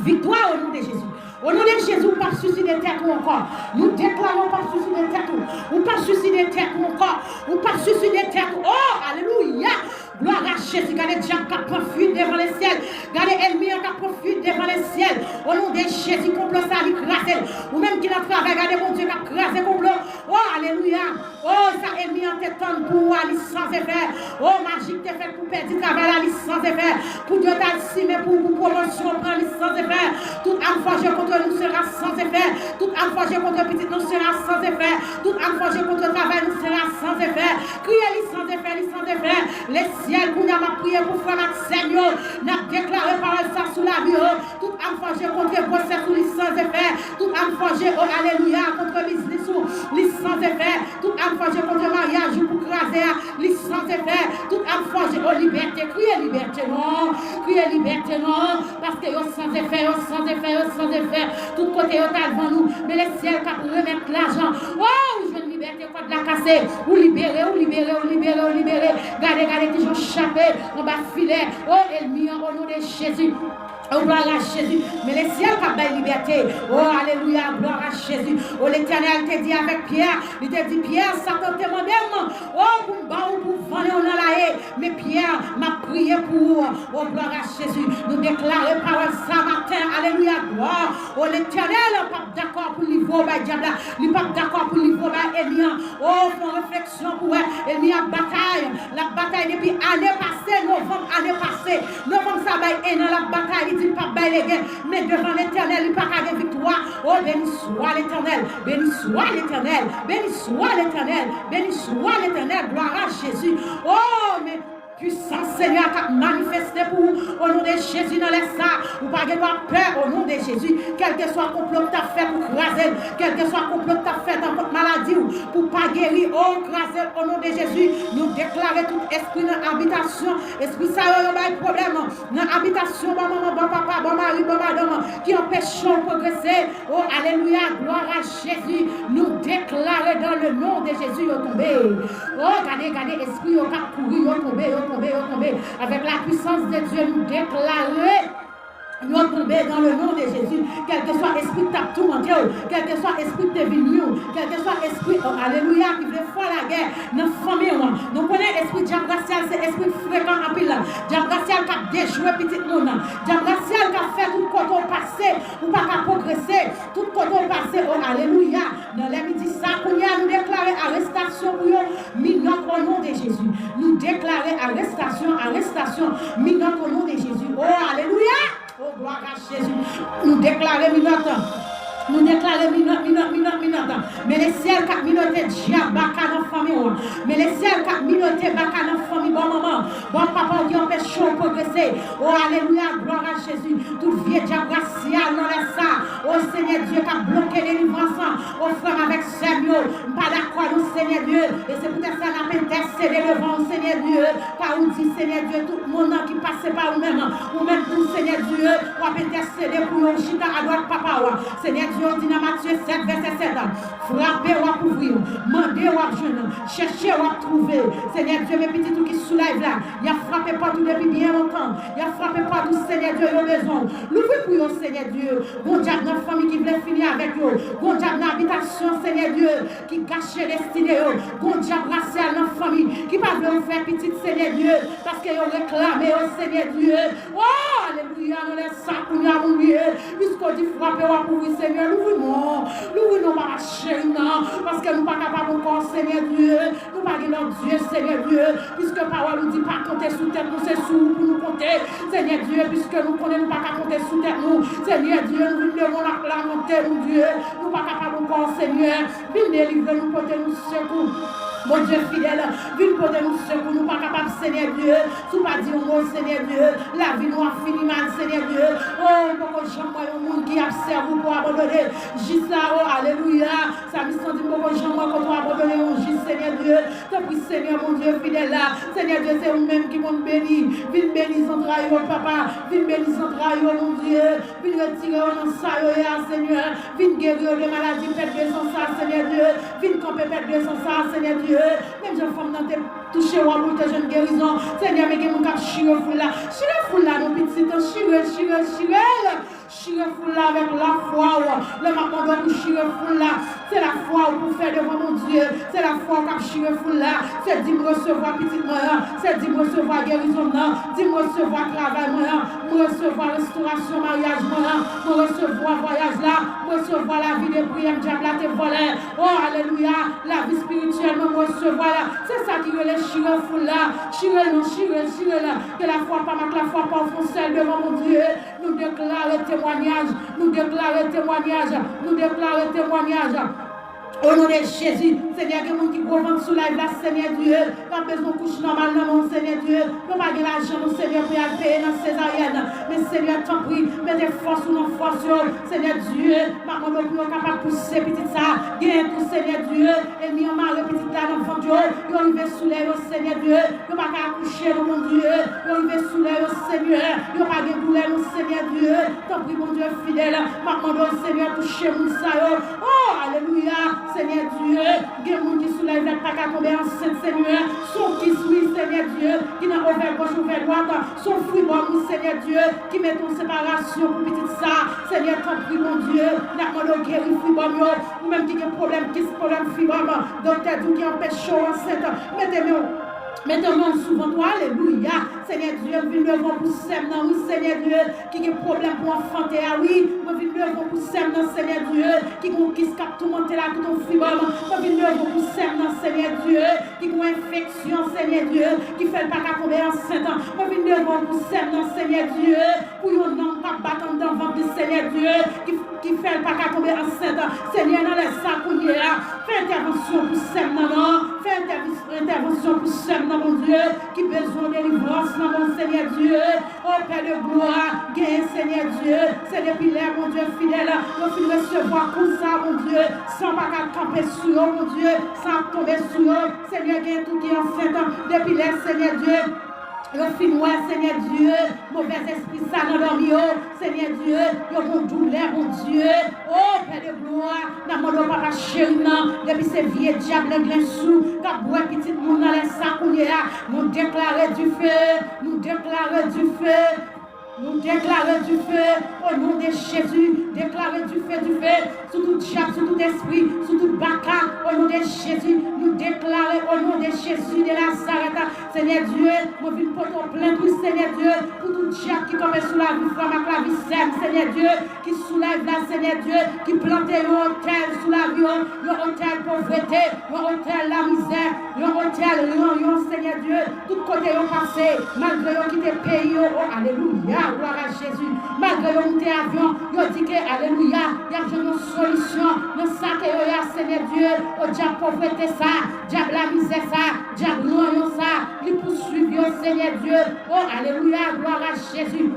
Viktwa o non de Jezi. O non de Jezi, ou p ap siside tèt ou ankò. Nou deklare ou p ap siside tèt ou. Ou p ap siside tèt ou ankò. Ou p ap siside tèt ou. O alelouya. Glwa a Jezi, gade dyab k ap pran fuit devan lesyèl. Gade ènmi an k ap pran fuit devan lesyèl. O non de Jezi, konplo sa li kraze l. Ou menm ki nan travay, gade Bondye k ap kraze konplo. O alelouya. O sa ènmi an te tann pou ou a, li san efè. O maji k te fèt pou pèdi travay la, li san efè. Pou Dye t al simen pou ou pou pwomosyon pran, li san efè. Tout ame fòje kont nou sera san efè. Tout ame fòje kont pitit nou sera san efè. Tout ame fòje kont travay nou sera san efè. Kriye li san efè, li san efè. Lesyèl, kounye a m ap priye pou frè m ak sè m yo. N ap deklare pawòl sa sou lavi yo. Tout ame fòje kont gwosès ou, li san efè. Tout ame fòje, o alelouya, kont biznis ou, li san efè. Tout ame fòje kont maryaj ou pou kraze a, li san efè. Tout ame fòje, o libète, kriye libète non. Kriye libète non. Paske yo san efè, yo san efè, yo san efè. Tout kote yo t al vann ou, men lesyèl k ap remèt lajan. O, ou jwenn libète, kòd la kase. Ou libere, ou libere, ou libere, ou libere. Gade, gade kijan w chape anba filè. O ènmi an, o non de Jezi. O, glwa a Jezi. Men lesyèl k ap bay libète. O, alelouya, glwa a Jezi. O, Letènèl te di avèk Pyè, li te di, Pyè, Satan te mande m, o, pou m ba ou pou vannen w nan laye. Men Pyè, m ap priye pou ou. O, glwa a Jezi. Nou deklare pawòl sa maten. Alelouya, glwa. O, Letènèl p ap dakò pou livre w bay dyab la. Li p ap dakò pou livre w bay ènmi an. O, fè yon refleksyon pou wè. Ènmi ap batay. L ap batay depi ane pase, novanm ane pase. Novanm sa bay en an l ap batay, li di l p ap bay legen. Men devan Letènèl, li pa ka gen viktwa. O, beni swa Letènèl, beni swa Letènèl, beni swa Letènèl, beni swa Letènèl, glwa a Jezi. O, men pwisans Senyè a k ap manifeste pou ou, o non de Jezi, nan lè sa, ou pa gen dwa pè, o non de Jezi. Kèlkeswa konplo k t ap fè pou kraze l, kèlkeswa konplo k t ap fèt nan kont maladi w, pou pa geri, o, kraze l, o non de Jezi. Nou deklare tout espri nan abitasyon, espri sa yo, yo bay pwoblèm nan abitasyon, ban manman, ban papa, ban mari, ban madanm, ki anpeche w pwogrese. O, alelouya, glwa a Jezi. Nou deklare dans le nom de Jésus, yo tonbe. O, gade, gade, espri yo k ap kouri, yo tonbe, yo tonbe, yo tonbe. Avec la puissance de Dieu, nou deklare yo tonbe dans le nom de Jésus. Kèlkeswa espri k t ap toumante w, kèlkeswa espri k te vin nwi w, kèlkeswa espri, o, alelouya, ki vle fè lagè nan fanmi w. Nou konnen espri dyab rasyal se espri frekan anpil. Dyab rasyal k ap dejwe pitit moun. Dyab rasyal k ap fè tout kote w pase, ou pa ka pwogrese. Tout kote w pase, o, alelouya. Nan lè midi sa, kounye a, nou deklare arestasyon pou yo. Minòt o non de Jezi. Nou deklare arestasyon, arestasyon. Minòt o non de Jezi. O, alelouya. O, glwa a Jezi. Nou deklare minòt. Nou deklare minòt, minòt, minòt, minòt. Men lesyèl k ap minote dyab baka nan fanmi w. Men lesyèl k ap minote baka nan fanmi bò manman, bò papa w ki anpeche w pwogrese. O, alelouya, glwa a Jezi. Tout vye dyab rasyal nan lè sa. O, Senyè Dye k ap bloke delivrans. O, frè m avèk sè m yo, m pa dakò non, Senyè Dye. E se poutèt sa n ap entèsede devan w, Senyè Dye. Ka ou di, Senyè Dye, tout moun ki pase pa ou menm, ou menm tou, Senyè Dye, w ap entèsede pou yo chita adwat papa w. Senyè Dye, ou di nan Matye sèt, vèsè sèt, frape, w ap ouvri, mande, w ap jwenn, chèche, w ap twouve. Senyè Dye, men pitit ou ki sou live la, y ap frape pòt ou depi byen lontan. Y ap frape pòt ou, Senyè Dye, yo bezwen w. Louvri pou yo, Senyè Dye. Gon dyab nan fanmi ki vle fini avèk yo. Gon dyab nan abitasyon, Senyè Dye, ki gache destine yo. Gon dyab rasyal nan fanmi ki pa vle yo fè pitit, Senyè Dye, paske yo reklame yo, Senyè Dye. O, alelouya, nan lè sa, kounye a, Bondye, piske w di frape, w ap ouvri, Senyè, louvri non. Louvri non, papa cheri m nan, paske nou pa kapab ankò, Senyè Dye. Nou pa gen lòt dye, Senyè Dye, piske pawòl ou di pa konte sou tèt nou, se sou ou pou nou konte. Senyè Dye, piske nou konnen nou pa ka konte sou tèt nou, Senyè Dye, nou vin devan w n ap lamante, Bondye. Nou pa kapab ankò, Senyè. Vin delivre nou, pote nou sekou. Bondye fidèl, vin pote nou sekou. Nou pa kapab, Senyè Dye, si w pa di yon mo, Senyè Dye, lavi nou ap fini mal, Senyè Dye. O, m poko janm wè yon moun ki ap sèvi w pou abandone. Jis la, o, alelouya. Samis lan di, m poko janm wè kote w abandone yon jis, Senyè Dye. Tanpri, Senyè Bondye fidèl la. Senyè Dye, se ou menm ki konn beni. Vin beni zantray yo, papa. Vin beni zantray yo, Bondye. Vin retire yo nan sa yo ye a, Senyè. Vin geri yo de maladi pèt de san sa, Senyè Dye. Vin kanpe pèt de san sa, Senyè Dye. Menm jan fanm nan te touche wòb ou, te jwenn gerizon. Senyè, men gen moun k ap chire foul la. Chire foul la, non, pitit. Chire, chire, chire l. Chire foul la avèk lafwa w. Lè m ap mande w pou chire foul la, se lafwa w pou fè devan Bondye. Se lafwa w k ap chire foul la. Se di m resevwa pitit mwen an. Se di m resevwa gerizon m nan. Di m resevwa travay mwen an. M resevwa restorasyon maryaj mwen an. Mwen resevwa vwayaj la. Mwen resevwa lavi de priyè m dyab la te vòlè. O, alelouya. Lavi espirityèl mwen, mwen resevwa la. Se sa ki rele chire foul la. Chire l non, chire l, chire l. Ke lafwa pa m ak lafwa pa w fè yon sèl devan Bondye. Nou deklare temwanyaj, nou deklare temwanyaj, nou deklare temwanyaj. O non de Jezi, Senyè, gen moun ki gwo vant sou live la, Senyè Dye, pa bezwen kouch nòmal nan men w, Senyè Dye. Yo pa gen lajan non, Senyè, pou y al peye nan sezaryèn. Men Senyè, tanpri, mete fòs ou nan fòs yo. Senyè Dye, m ap mande w pou yo kapab pouse pitit sa. Genyen tou, Senyè Dye, ènmi an mare pitit la nan vant yo. Yo rive sou lè yo, Senyè Dye. Yo pa ka akouche non, Bondye. Yo rive sou lè yo, Senyè. Yo pa gen doulè non, Senyè Dye. Tanpri, Bondye fidèl, m ap mande w, Senyè, touche moun sa yo. O, alelouya, Senyè Dye. Gen moun ki sou live la k pa ka tonbe ansent, Senyè. Se yon kis, wi, Senyè Dye, ki nan Ouvè goch, ouvè dwat, se yon fribòm, wi, Senyè Dye, ki mete yon separasyon pou pitit sa. Senyè, tanpri, Bondye, n ap mande w geri fribòm yo. Ou menm ki gen pwoblèm kis, pwoblèm fribòm, doktè di w ki anpeche w ansent, mete men w, mete men w sou vant ou, alelouya. Senyè Dye, m vin devan w pou sè m nan, wi, Senyè Dye, ki gen pwoblèm pou anfante a, wi. Mwen vin devan w pou sè m nan, Senyè Dye, ki gen yon kis k ap toumante l ak tout yon fribòm. Mwen vin devan w pou sè m nan, Senyè Dye, ki gen yon enfeksyon, Senyè Dye, ki fè l pa ka tonbe ansent. Mwen vin devan w pou sè m nan, Senyè Dye, pou yon nanm k ap bat anndan vant li, Senyè Dye, ki, ki fè l pa ka tonbe ansent. Senyè, nan lè sa kounye a, fè entèvansyon pou sè m nan, non. Fè entèvi-, entèvansyon pou sè m nan, Bondye, ki bezwen delivrans nan, non, Senyè Dye. O Pè de glwa, genyen, Senyè Dye, se depi lè, Bondye fidèl, yo fin resevwa kou sa, Bondye, san pa ka kanpe sou yo, Bondye, san ap tonbe sou yo. Senyè, genyen tou ki ansent, depi lè, Senyè Dye, yo fin wè, Senyè Dye, movèzespri sa nan dòmi yo, Senyè Dye, yo gon doulè, Bondye. O Pè de glwa, n ap mande w, papa cheri m nan, depi se vye dyab Lenglen sou k ap bwè pitit moun nan lè sa kounye a, nou deklare dife, nou deklare dife, nou deklare dife, o non de Jezi, deklare dife, dife, sou tout dyab, sou tout espri, sou tout baka, o non de Jezi, nou deklare, o non de Jezi de Nazarèt, Senyè Dye, mwen vin pote w plent, wi, Senyè Dye, pou tout dyab ki kanpe sou lavi frè m ak lavi sè m, Senyè Dye, ki sou live la, Senyè Dye, ki plante yon otèl sou lavi yo, yon otèl povrete, yon otèl lamizè, yon otèl ranyon, Senyè Dye, tout kote yo pase, malgre yo kite peyi yo, o, alelouya, glwa a Jezi, malgre yo moute avyon, yo di ke, alelouya, y ap jwenn yon solisyon nan sa ke yo ye a, Senyè Dye, o dyab povrete sa, dyab lamizè sa, dyab ranyon sa, li pouswiv yo, Senyè Dye, o, alelouya, glwa a Jezi.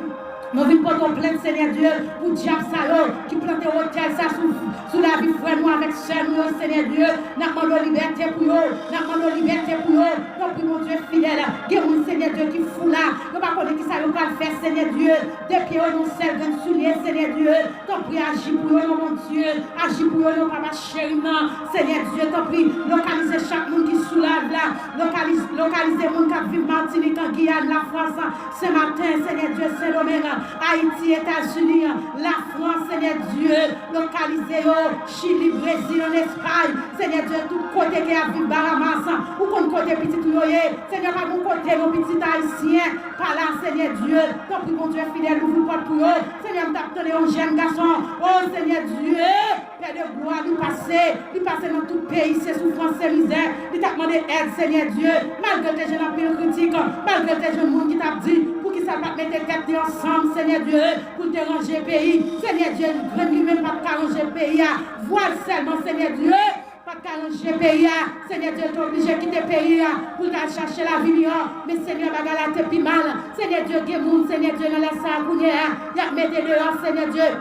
Nou vin pote w plent, Senyè Dye, pou dyab sa yo ki plante otèl sa sou, sou lavi frè nou avèk sè nou yo, Senyè Dye. N ap mande w libète pou yo. N ap mande w libète pou yo. Tanpri, Bondye fidèl. Gen moun, Senyè Dye, ki fou la. Yo pa konnen kisa yo pral fè, Senyè Dye. De pye yo nan yon sèl grenn soulye, Senyè Dye. Tanpri, aji pou yo, non, Bondye. Aji pou yo, non, papa cheri m nan. Senyè Dye, tanpri, lokalize chak moun ki sou live la. Lokalize, lokalize moun k ap viv Matinik, an Giyàn, Lafrans, Senmaten, Senyè Dye, Sendomeng, Ayiti, Etazini, Lafrans, Senyè Dye, lokalize yo, Chili, Brezil, ann Espay, Senyè Dye, tout kote ke y ap viv, Bahamas, ou konn kote pitit ou yo ye, Senyè, pa gen kote non pitit ayisyen pa la, Senyè Dye, tanpri, Bondye fidèl, ouvri pòt pou yo, Senyè, m t ap tande yon jèn gason, o Senyè Dye, Pè de glwa, li pase, li pase nan tout peyi, se soufrans, se mizè. Li t ap mande èd, Senyè Dye. Malgre l te jwenn anpil kritik, malgre l te jwenn moun ki t ap di, poukisa l pa t mete tèt li ansanm, Senyè Dye, pou l te ranje peyi. Senyè Dye, grenn li menm pa t ka ranje peyi a. Vwa l sèlman, Senyè Dye, pa t ka ranje peyi a. Senyè Dye, l te oblije kite peyi a pou l t al chache lavi miyò. Men, Senyè, bagay la te pi mal. Senyè Dye, gen moun, Senyè Dye, nan lè sa a kounye a, y ap mete deyò, Senyè Dye.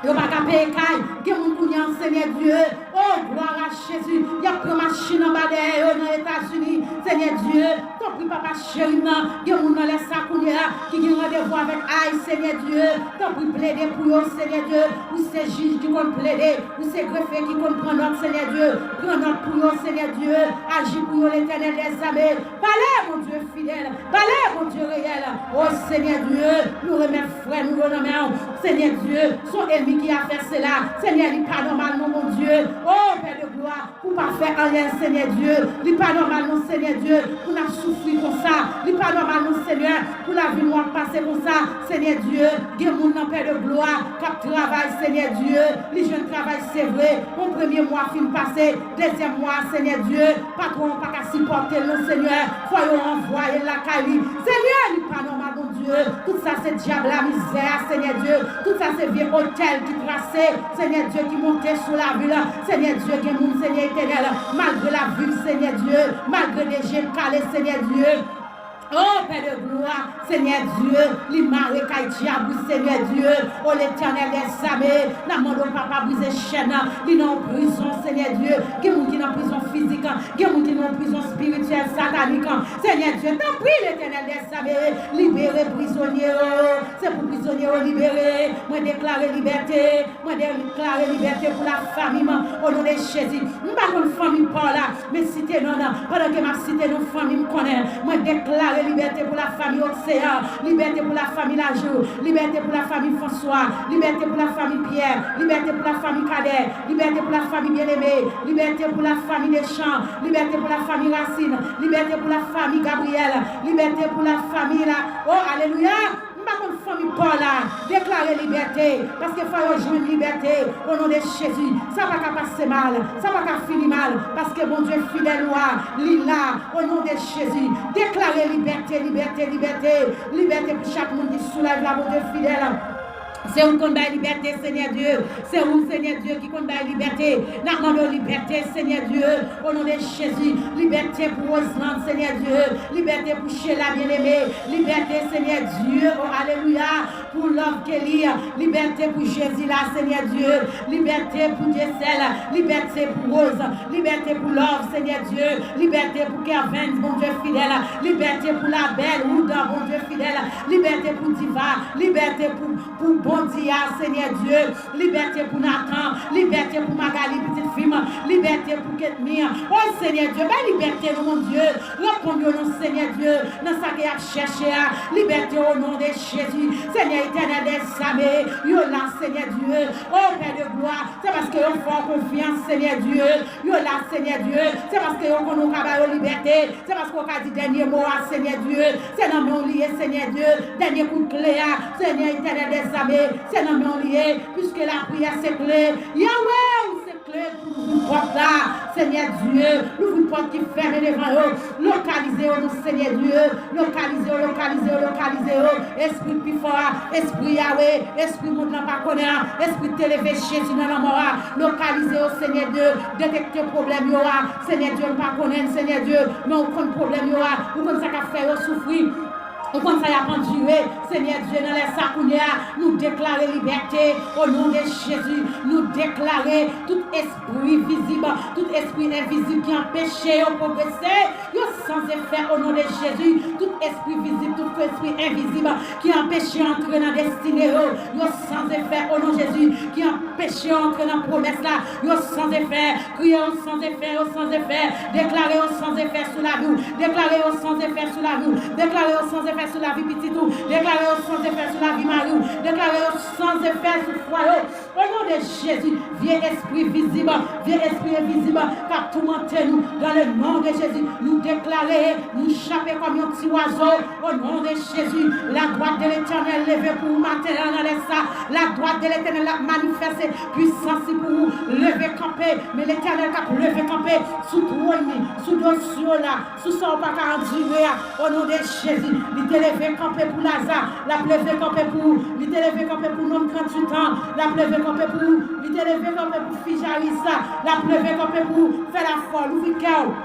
Yo pa ka peye kay. Gen moun kounye a, Senyè Dye. O, glwa a Jezi. Y ap pran machin anba dèyè yo nan Etazini. Senyè Dye, tanpri, papa cheri m nan. Gen moun nan lè sa kounye a ki gen randevou avèk ICE, Senyè Dye. Tanpri, plede pou yo, Senyè Dye. Ou se jij ki konn plede. Ou se grefye ki konn pran nòt, Senyè Dye. Pran nòt pou yo, Senyè Dye. Aji pou yo, Letènèl dèzame. Pale, Bondye fidèl. Pale, Bondye reyèl. O Senyè Dye, nou remèt frè nou yo nan men w. Senyè Dye, se yon enmi ki a fè sela. Senyè, li pa nòmal non, Bondye. O Pè de glwa, pou pa fè anyen, Senyè Dye. Li pa nòmal non, Senyè Dye, pou n ap soufri konsa. Li pa nòmal non, Senyè, pou lavi nou ap pase konsa. Senyè Dye, gen moun nan, Pè de glwa, k ap travay, Senyè Dye. Li jwenn travay, se vre. Yon premye mwa fin pase, dezyèm mwa, Senyè Dye, patwon an pa ka sipòte l non, Senyè. Fò yo ranvwaye l lakay li. Senyè, li pa nòmal, Bondye. Tout sa se dyab lamizè a, Senyè Dye. Tout sa se vye otèl ki trase, Senyè Dye, ki monte sou lavi l. Senyè Dye, gen moun, Senyè Etènèl, malgre l ap viv, Senyè Dye, malgre de je l kale, Senyè Dye. O Pè de glwa, Senyè Dye, li mare kay dyab, wi, Senyè Dye. O Letènèl dèzame, n ap mande w, papa, brize chèn nan. Li nan yon prizon, Senyè Dye. Gen moun ki nan prizon fizik, gen moun ki nan yon prizon espirityèl, satanik. Senyè Dye, tanpri, Letènèl dèzame, libere prizonye yo. Se pou prizonye yo libere. Mwen deklare libète. Mwen deklare libète pou lafanmi m. O non de Jezi. M pa Konn fanmi pa w la, men site non nan. Pandan ke m ap site non fanmi m konnen, mwen deklare libète pou lafanmi Oseyan, libète pou lafanmi Lajou, libète pou lafanmi Franswa, libète pou lafanmi Pyè, libète pou lafanmi Kadè, libète pou lafanmi Byeneme, libète pou lafanmi Dechan, libète pou lafanmi Rasin, libète pou lafanmi Gabriyèl, libète pou lafanmi la. O, alelouya! M pa konn fanmi pa w la, deklare libète, paske fò yo jwenn libète, o non de Jezi. Sa pa ka pase mal, sa pa ka fini mal, paske Bondye fidèl ou a, li la, o non de Jezi. Deklare libète, libète, libète, libète pou chak moun ki sou live la, Bondye fidèl. Se ou ki konn bay libète, Senyè Dye. Se ou, Senyè Dye, ki konn bay libète. N ap mande w libète, Senyè Dye, o non de Jezi. Libète pou Roseland, Senyè Dye. Libète pou Sheila Byeneme. Libète, Senyè Dye, o alelouya, pou Love Kelly. Libète pou Jezi la, Senyè Dye. Libète pou Dyesèl. Libète pou Rose. Libète pou Love, Senyè Dye. Libète pou Kervens, Bondye fidèl. Libète pou Labèl, Wouda, Bondye fidèl. Libète pou Diva. Libète pou pou Bondi a, Senyè Dye. Libète pou Nathan, libète pou Magali, pitit fi m, libète pou Ketmi. O Senyè Dye, bay libète nou, Bondye. Reponn yo non, Senyè Dye, nan sa ke y ap chèche a. Libète o non de Jezi. Senyè Etènèl dèzame, yo la, Senyè Dye. O Pè de glwa, se paske yo fè w konfyans, Senyè Dye. Yo la, Senyè Dye. Se paske yo konnen w ka ba yo libète. Se paske w ka di dènye mo a, Senyè Dye. Se nan men w li ye, Senyè Dye. Dènye kout kle a, Senyè Etènèl dèzame, se nan men w li ye. Piske lapriyè se kle. Yawe, ou se kle pou louvri pòt la. Senyè Dye, louvri pòt ki fèmen devan yo. Lokalize yo non, Senyè Dye. Lokalize yo, lokalize yo, lokalize yo. Espri pi fò a, espri Yawe, espri mond lan pa konnen an, espri te leve Jezi nan lanmò a. Lokalize yo, Senyè Dye. Detekte pwoblèm yo a. Senyè Dye, m pa konnen, Senyè Dye, men ou konn pwoblèm yo a. Ou konn sa k ap fè yo soufri. Ou konn sa y ap andire. Senyè Dye, nan lè sa kounye a, nou deklare libète. O non de Jezi, nou deklare tout espri vizib, tout espri envizib ki anpeche yo pwogrese, yo san efè o non de Jezi. Tout espri vizib, tout espri envizib ki anpeche yo antre nan destine yo, yo san efè o non Jezi. Ki anpeche yo antre nan pwomès la, yo san efè. Kriye yo san efè, yo san efè. Deklare yo san efè sou lavi w. Deklare yo san efè sou lavi w. Deklare yo san efè sou lavi pitit ou. Deklare yo san efè sou lavi mari w. Deklare yo san efè sou fwaye w. O non de Jezi, vye espri vizib, vye espri envizib k ap toumante nou, dans le nom de Jésus, nou deklare, nou chape kòm yon ti wazo. O non de Jezi, la dwat de Letènèl leve pou ou maten an nan lè sa. La dwat de Letènèl ap manifeste pwisans li pou ou. Leve kanpe, men Letènèl k ap leve kanpe sou twòn li, sou dosye w la, sou sa w pa ka andire a. O non de Jezi, li te leve kanpe pou Laza, l ap leve kanpe pou ou. Li te leve kanpe pou nonm tranntuit an, l ap leve kanpe pou ou. Li te leve kanpe pou fi Jarisa, l ap leve kanpe pou ou. Fè lafwa, louvri kè w.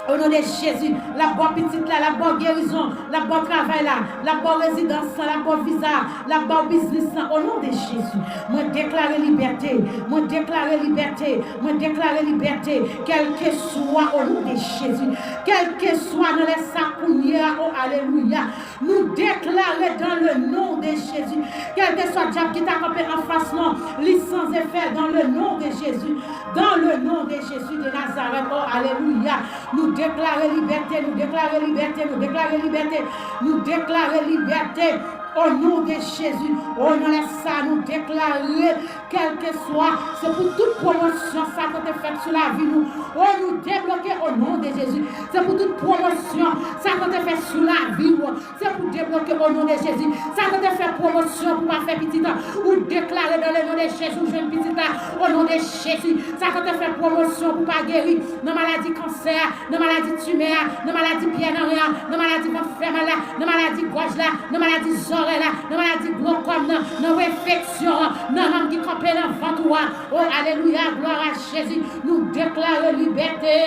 O non de Jezi, l ap ba w pitit la, l ap ba w gerizon, l ap ba w travay la, l ap ba w rezidans lan, l ap ba w viza, l ap ba w biznis lan. O non de Jezi, mwen deklare libète, mwen deklare libète, mwen deklare libète, kèlkeswa, o non de Jezi, kèlkeswa nan lè sa kounye a, o alelouya, nou deklare dans le nom de Jésus. Kèlkeswa dyab ki ta kanpe anfas nou, li san efè dans le nom de Jésus. Dans le nom de Jésus de Nazareth. O alelouya. Nou deklare libète, nou deklare libète, nou deklare libète. Nou deklare libète. O non de Jezi. O nan lè sa, nou deklare, kèlkeswa, se pou tout pwomosyon Satan te fèt sou lavi nou. O nou debloke o non de Jezi. Se pou tout pwomosyon Satan te fèt sou lavi w. Se pou debloke o non de Jezi. Satan te fè pwomosyon pou pa fè pitit. Ou deklare dans le nom de Jésus, ou jwenn pitit la. O non de Jezi. Satan te fè pwomosyon pou pa geri nan maladi kansè a, nan maladi timè a, nan maladi pyè nan ren an, nan maladi vant fè mal la, nan maladi gòj la, nan maladi zòrèy la, nan maladi glokòm nan, nan enfeksyon an, nan nanm ki kanpe nan vant ou a. O alelouya, glwa a Jezi. Nou deklare libète.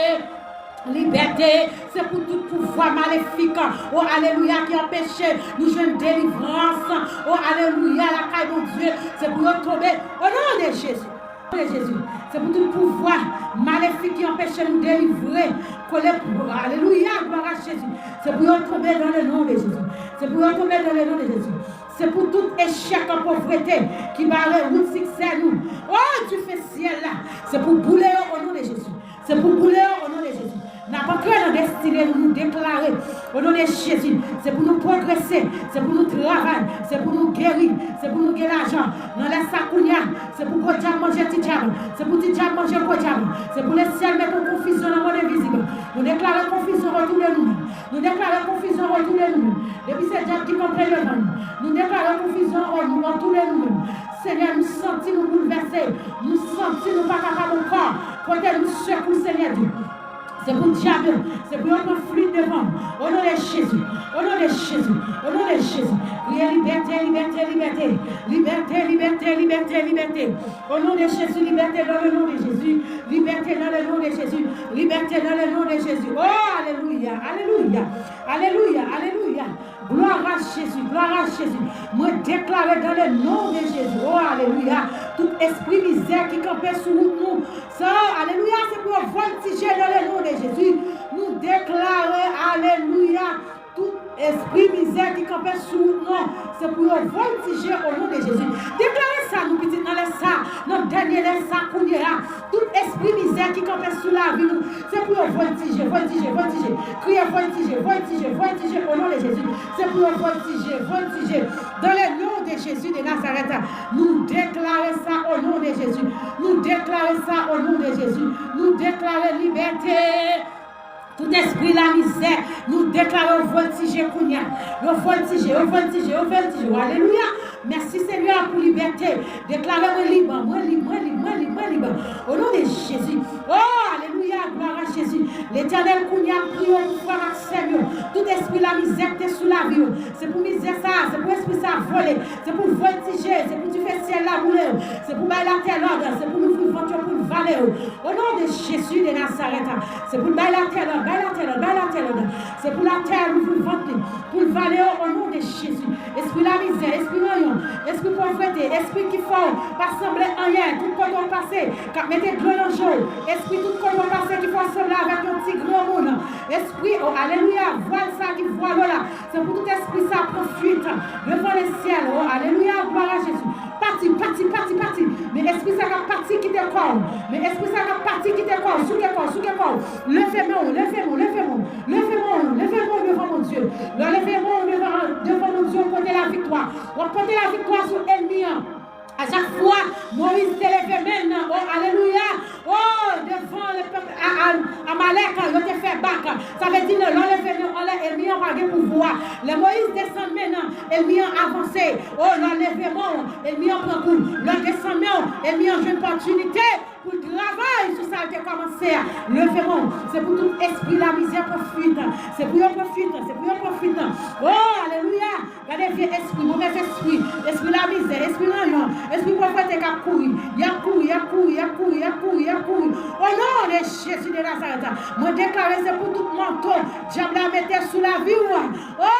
Libète, se pou tout pouvwa malefik, o alelouya, ki anpeche nou jwenn delivrans, o alelouya, lakay Bondye, se pou yo tonbe, o non de Jezi. De Jezi. Se pou tout pouvwa malefik ki anpeche nou delivre, kole pou, alelouya, glwa a Jezi. Se pou yo tonbe dans le nom de Jésus. Se pou yo tonbe dans le nom de Jésus. Se pou tout echèk an povrete ki bare wout siksè nou. O, dife syèl la, se pou boule yo o non de Jezi. Se pou boule yo, o non de Jezi. N ap antre nan destine nou, nou deklare, o non de Jezi, se pou nou pwogrese, se pou nou travay, se pou nou geri, se pou nou gen lajan. Nan lè sa kounye a, se pou gwo dyab manje ti dyab, se pou ti dyab manje gwo dyab, se pou lesyèl mete yon konfizyon nan mond envizib. Nou deklare konfizyon otou de nou menm. Nou deklare konfizyon otou de nou menm. Depi se dyab ki kanpe devan nou, nou deklare konfizyon otou de nou menm. Senyè, nou santi nou boulvèse. Nou santi nou pa kapab ankò. Pote nou sekou, Senyè Dye. Se pou dyab yo, se pou yo pran flit devan m. O non de Jezi, o non de Jezi, o non de Jezi. Kriye libète, libète, libète. Libète, libète, libète, libète. O non de Jezi, libète dans le nom de Jésus. Libète dans le nom de Jésus. Libète dans le nom de Jésus. O, alelouya, alelouya. Alelouya, alelouya. Glwa a Jezi, glwa a Jezi. Mwen deklare dans le nom de Jésus. O, alelouya. Tout espri mizè ki kanpe sou wout nou. Sa, alelouya, se pou yo vòltije dans le nom de Jésus. Nou deklare, alelouya. Tout espri mizè ki kanpe sou wout nou, se pou yo vòltije o non de Jezi. Deklare sa, nou pitit, nan lè sa, nan dènye lè sa, kounye a. Tout espri mizè ki kanpe sou lavi nou, se pou yo vòltije, vòltije, vòltije. Kriye vòltije, vòltije, vòltije, o non de Jezi. Se pou yo vòltije, vòltije. Dans le nom de Jésus de Nazareth, nou deklare sa o non de Jezi. Nou deklare sa o non de Jezi. Nou deklare libète. Tout espri lamizè, nou deklare yo vòltije kounye a. Yo vòltije, yo vòltije, yo vòltije. Alelouya! Mèsi, Senyè, pou libète. Deklare mwen lib, mwen lib, mwen lib, mwen lib, mwen lib. O non de Jezi. O, alelouya, glwa a Jezi. Letènèl, kounye a, m priye w pou frè m ak sè m yo. Tout espri lamizè ki te sou lavi yo. Se pou mizè sa, se pou espri sa vole. Se pou vòltije, se pou dife syèl la boule yo. Se pou bay latè lòd, se pou louvri vant yo, pou l vale yo. O non de Jezi de Nazarèt, se pou l bay latè lòd, bay latè lòd, bay latè lòd. Se pou latè a louvri vant li, pou l vale yo o non de Jezi. Espri lamizè, espri ranyon, espri povrete, espri ki fè w pa sanble anyen, tout kote w pase, k ap mete dlo nan je w. Espri tout kote w pase ki fè w sanble avèk yon ti granmoun. Espri, o alelouya, vwal sa ki vwale w la, se pou tout espri sa pran fuit devan lesyèl. O alelouya, glwa a Jezi. Pati, pati, pati, pati. Men espri sa k ap pati kite kò w. Men espri sa k ap pati kite kò w. Souke kò w, souke kò w. Leve men w, leve men w, leve men w. Leve men w, leve men w devan Bondye. Lè w leve men w devan, devan Bondye, w pote laviktwa. W ap pote laviktwa sou ènmi an. A chak fwa Moyiz te leve men l nan, o alelouya, o devan le pèp a, a, Amalèk, yo te fè bak. Sa vle di, lè w leve men w anlè, ènmi an pa gen pouvwa. Lè Moyiz desann men nan, ènmi an avanse. O, lè w leve men w, ènmi an pran kou. Lè w desann men w, ènmi an jwenn opòtinite pou l travay sou sa l te kòmanse a. Leve men w. Se pou tout espri lamizè pran fuit. Se pou yo pran fuit. Se pou yo pran fuit. O, alelouya. Gade vye espri, movèzespri, espri lamizè, espri ranyon, espri povrete k ap kouri. Y ap kouri, y ap kouri, y ap kouri, y ap kouri, y ap kouri. O non de Jezi de Nazarèt, mwen deklare se pou tout manto dyab la mete sou lavi w. O,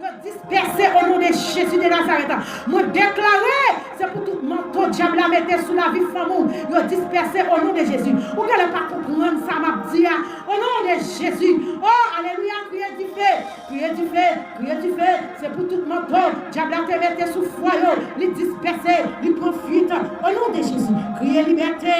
yo dispèse o non de Jezi de Nazarèt. Mwen deklare se pou tout manto dyab la mete sou lavi fanmi w, yo dispèse o non de Jezi. Ou genlè pa konprann sa m ap di a. O non de Jezi. O, alelouya, kriye dife. Kriye dife, kriye dife, se pou tout manto dyab la te mete sou fwa yo, li dispèse, li pran fuit. O non de Jezi, kriye libète.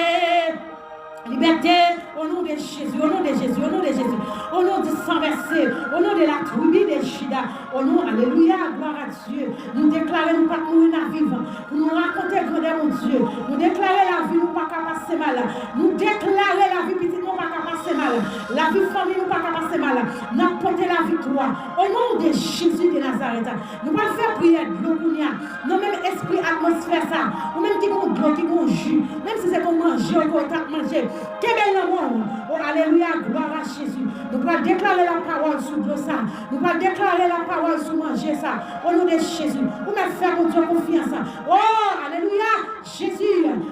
Libète, o non de Jezi, o non de Jezi, o non de Jezi. O non di san vèse, o non de la tribi de Jida. O non, alelouya, glwa a Dye. Nou deklare nou p ap mouri, n ap viv. Pou nou rakonte grandè Bondye. Nou deklare lavi nou pa ka pase mal. Nou deklare lavi pitit nou pa ka pase mal. Lavi fanmi nou pa ka pase mal. N ap pote laviktwa. O non de Jezi de Nazarèt. Nou pral fè priyè dlo kounye a. Nan menm espri atmosfè sa. Ou menm ki gon dlo, ki gon ji. Menm si se gon manje ou t ap manje. Kenbe l nan men w. O, alelouya, glwa a Jezi. Nou pral deklare lapawòl sou dlo sa. Nou pral deklare lapawòl sou manje sa. O non de Jezi. Ou mèt fè Bondye konfyans. O, alelouya. Jezi,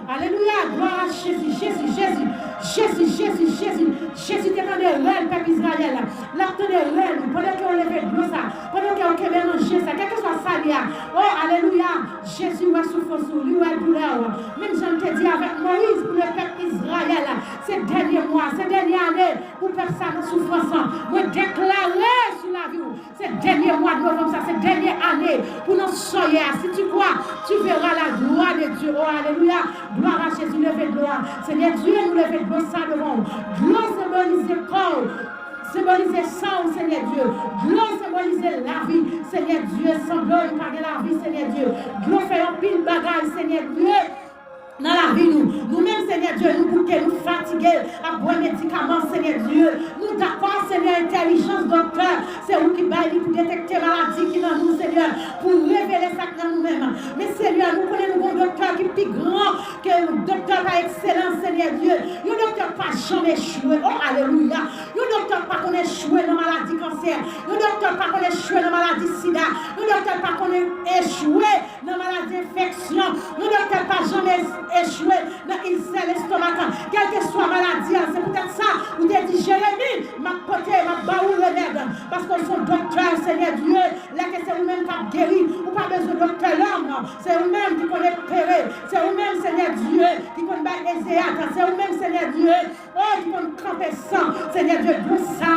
alelouya, glwa a Jezi, Jezi, Jezi, Jezi, Jezi, Jezi, Jezi te tande rèl pèp Izrayèl la. L ap tande rèl ou pandan ke w leve dlo sa, pandan ke w kenbe manje sa, kèlkeswa sa l ye a. O, alelouya, Jezi wè soufrans ou, li wè doulè ou. Menm jan l te di avèk Moyiz pou le pèp Izrayèl la, se dènye mwa, se dènye ane pou pèp sa nan soufrans lan. Mwen deklare sou lavi w, se dènye mwa de novanm sa, se dènye ane pou nan soyè a. Si tu crois, tu verras la gloire de Dieu. Oh, alelouya. Glwa a Jezi, leve dlo a. Senyè Dye, nou leve dlo sa devan w. Dlo senbolize kò w. Senbolize san w, Senyè Dye. Dlo senbolize lavi, Senyè Dye. San dlo, nou pa gen lavi, Senyè Dye. Dlo fè yon pil bagay, Senyè Dye, nan lavi nou. Nou menm, Senyè Dye, nou bouke, nou fatige ap bwè medikaman, Senyè Dye. Nou dakò, Senyè, entèlijans doktè, se ou ki bay li pou detekte maladi ki nan nou, Senyè, pou revele sa k nan nou menm. Men, Senyè, nou konnen nou gen yon doktè ki pi gran ke doktè pa ekselans, Senyè Dye. Yon doktè k pa janm echwe. Oh, alelouya. Yon doktè k pa konn echwe nan maladi kansè. Yon doktè k pa konn echwe nan maladi sida. Yon doktè k pa konn echwe nan maladi enfeksyon. Yon doktè k pa janm echwe nan ilsè lestomak. Kèlkeswa maladi a, se poutèt sa ou te di, Jeremi, m ap pote, m ap ba ou remèd. Paske w se yon doktè, Senyè Dye. Lè ke se ou menm k ap geri, ou pa bezwen doktè lòm. Se ou menm ki konn opere. Se ou menm, Senyè Dye, ki konn bay ezeyat. Se ou menm, Senyè Dye, oh, ki konn kanpe san. Senyè Dye, dlo sa,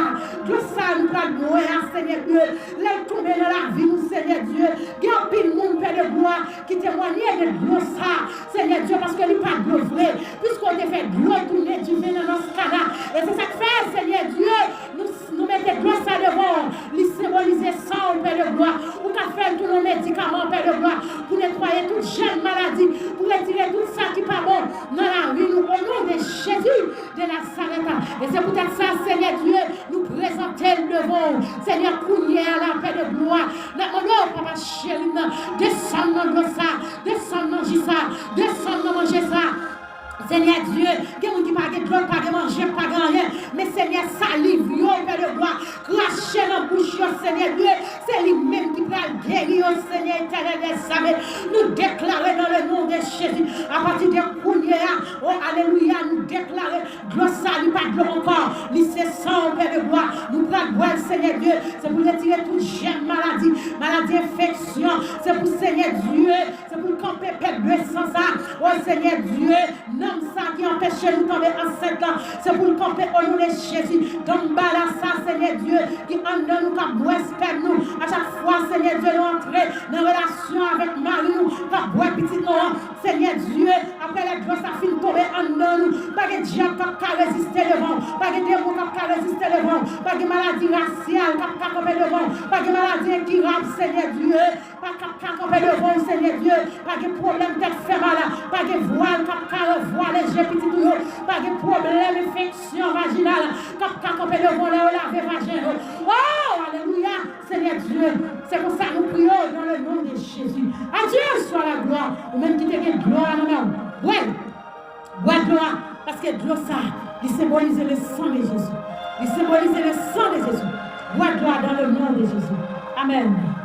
dlo sa nou pral bwè a, Senyè Dye, lè l tonbe nan lavi nou, Senyè Dye, gen anpil moun, Pè de glwa, ki temwanye de dlo sa, Senyè Dye, paske li pa dlo vre. Piske w te fè dlo tounen diven nan nòs Kana. E se sa k fè, Senyè Dye, nou, nou mete dlo sa devan w. Li senbolize san w, Pè de glwa. Ou ka fè l tounen yon medikaman, Pè de glwa, pou netwaye tout jèn maladi, pou retire tout sa ki pa bon nan lavi nou, o non de Jezi de Nazarèt. E se poutèt sa, Senyè Dye, nou prezante l devan w. Senyè, kounye a la, Pè de glwa, n ap mande w, papa cheri m nan, desann nan dlo sa, desann nan ji sa, desann nan manje sa. Senyè Dye, gen moun ki pa gen dlo, pa gen manje, pa gen anyen. Men Senyè, saliv yo, Pè de glwa, krache nan bouch yo, Senyè Dye, se li menm ki pral geri yo, Senyè Etènèl dèzame. Nou deklare dans le nom de Jésus, apati de kounye a, o alelouya, nou deklare dlo sa, li pa dlo ankò, li se san w, Pè de glwa. Nou pral bwè l, Senyè Dye, se pou retire tout jèm maladi, maladi enfeksyon, se pou, Senyè Dye, se pou l kanpe pèt de san sa, o Senyè Dye, nanm sa ki anpeche nou tonbe ansent lan, se pou l kanpe o non de Jezi. Danmbala sa, Senyè Dye, ki anndan nou k ap bwè spèm nou. A chak fwa, Senyè Dye, nou antre nan relasyon avèk mari nou, k ap bwè pitit nou an, Senyè Dye, apre lè dlo sa fin tonbe anndan nou, pa gen dyab k ap ka reziste devan w, pa gen demon k ap ka reziste devan w, pa gen maladi rasyal k ap ka kanpe devan w, pa gen maladi enkirab, Senyè Dye. Pa k ap ka kanpe devan w, Senyè Dye. Pa gen pwoblèm tèt fè mal. Pa gen vwal k ap ka vwale je pitit ou yo. Pa gen pwoblèm enfeksyon vajinal k ap ka kanpe devan w lè yo lave vajen yo. O, alelouya, Senyè Dye. Se konsa nou priye w dans le nom de Jésus. À Dieu soit la gloire. Ou menm ki te gen glwa nan men w, bwè l. Bwè dlo a, paske dlo sa, li senbolize le sang de Jésus. Li senbolize le sang de Jésus. Bwè dlo a dans le nom de Jésus. Amèn.